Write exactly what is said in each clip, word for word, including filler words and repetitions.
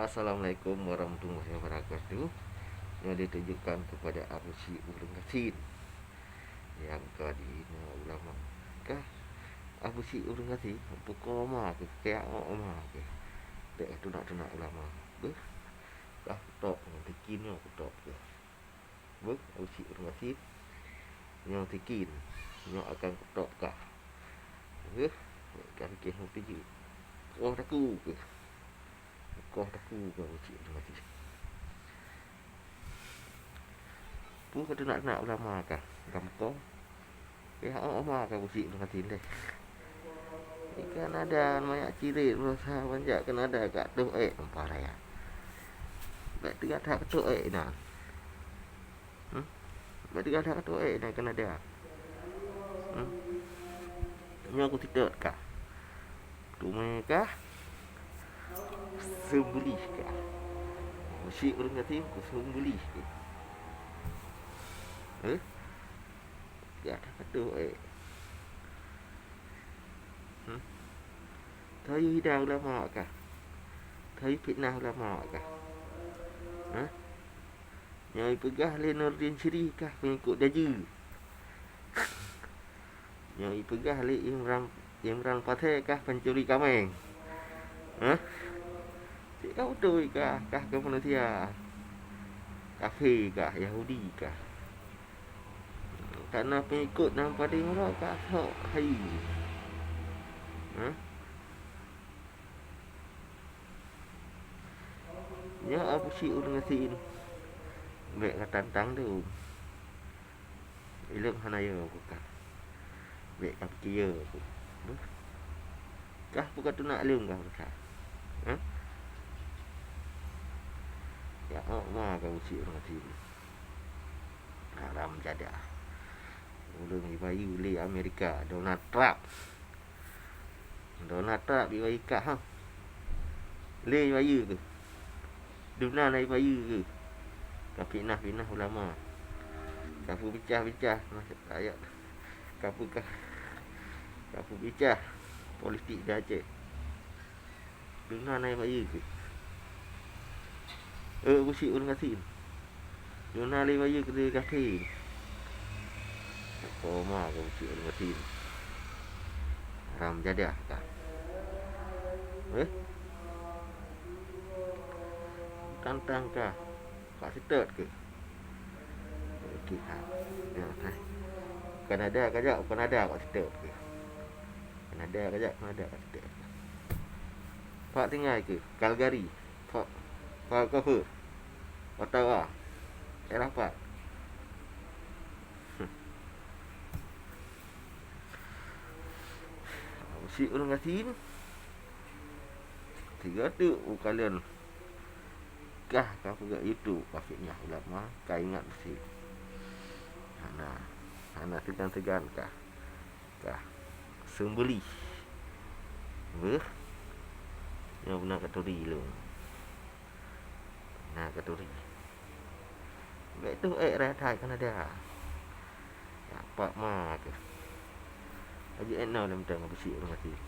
Assalamualaikum warahmatullahi wabarakatuh. Nyoe ditujukan kepada Abusyik Ureuëng Gasien nyang ka dihina ulama. Kah Abusyik Ureuëng Gasien, pukoe ma keuh, keuyak ma keuh. Bék katunak-tunak ulama. Beuh, kah kutôb ngon tiki nyoe kutôb keuh. Beuh, Abusyik Ureuëng Gasien. Nyoe tiki nyoe akan kutôb kah. Beuh, kah pike ngon tiki. Koh takue keuh. Koh takue kah Abusyik Ureuëng Gasien. Peue katunak-tunak ulama kah? Gampông. Pihak ulama kah Abusyik Ureuëng Gasien deh. Ikan ada manyak cirit berusaha manjak keunan ada kak tuh ék umpah raya. Bék teuga that keutuk ék inan. Hmm? Bék teuga that keutuk ék inan keunan ada. Hmm? Nyoe kusitot kah. Tumé kah? Seumbulih kah? Abusyik Ureuëng Gasien, kuseumbulih kah. Eh? Gata katuh ék. Hmm? Tayue hina ulama kah? Tayue fitnah ulama kah? Hah? Nyoe ipeugah lé Nurdin Syirih kah peungikut Dajeue? Nyoe ipeugah lé Imran, Imran Pasé kah pancuri kaméng? Hah? Cit ka beutôi kah, kah keu manusia? Kafé kah, Yahudi kah? Kana peungikut nyang padé uroe ka sok hai. Hah? Nyoe Abusyik Ureuëng Gasien. Bék katantang lôn. Ilôn hana yo bukan. Bék kapike yo. Kah peue katunak lôn kah bukan. Hah? Ya Allah, kah Abusyik Ureuëng Gasien. Haram jadah. Ulôn ibayeue lé Amerika, Donald Trump. Donald Trump ibayeue kah, ha? Lé ibayeue keuh? Dum na ibayeue keuh? Ka fitnah-fitnah ulama. Ka peubicah-bicah rakyat. Ka peuka-, ka peubicah politik di Aceh. Dum na ibayeue keuh? Eh, Abusyik Ureuëng Gasien. Dum na ibayeue keuh lé kafé. Koma keuh Abusyik Ureuëng Gasien. Haram jadah kah. Eh? Tantang kah. Kah seutôt keuh. Okey, ha. Ya, hai. Kanada kajak, Kanada kah seutôt keuh. Kanada kajak, Kanada kah seutôt. Pat tinggai keuh, Calgary, Fa-, Vancouver, Ottawa, daerah pat. Abusyik Ureuëng Gasien. Tiga tu ukalon. Kah ka peugah YouTube ka fitnah ulama, ka ingat beusit. Hana, hana seugan-seugan kah. Kah. Seumbulih. Beuh. Nyoe beuna katuri lôn. Na katuri. Bék tuh ék raya thai Kanada. Ya, pak ma keuh. Aji ék na lom tang Abusyik Ureuëng Gasien.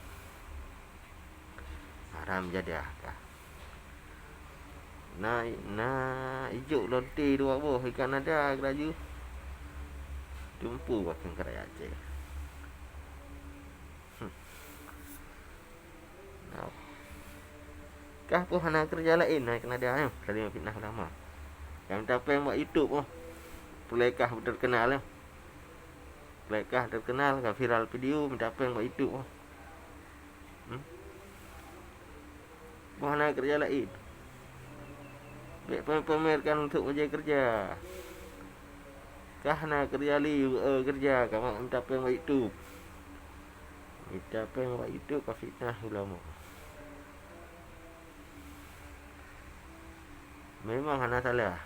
Haram jadah kah. Na, na ijok lonte dua boh ikan ada laju. Tumpu bakeng kerajaan Aceh. Hmm. Nah. Kah pun hana kerja lain na kena dia, eh, kali fitnah ulama. Yang minta peng buat YouTube, oh. Pulai kah terkenal, eh. Pulai kah terkenal, kah viral video, minta peng buat YouTube, oh. Hmm? Bah na kerja lain. Bék pamer-pamerkan untuk mencari kerja. Kah na kerja li, eh, kerja, kah mak minta peng bak YouTube. Minta peng bak YouTube, kah fitnah ulama. Memang hana salah.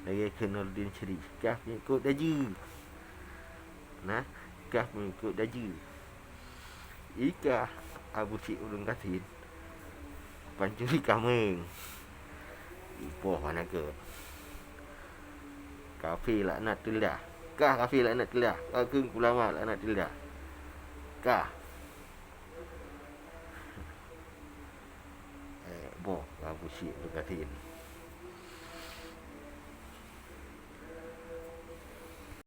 Lagée keu Nurdin Syirih, kah pengikut Dajeue. Nah, kah pengikut Dajeue. Ikah Abusyik Ureuëng Gasien pancuri kaméng. Ipoh hana keu. Kafé laknatullah. Kah kafé laknatullah. Kah keu ulama laknatullah. Kah. Eh, boh, Abu Syik Abdul Karim.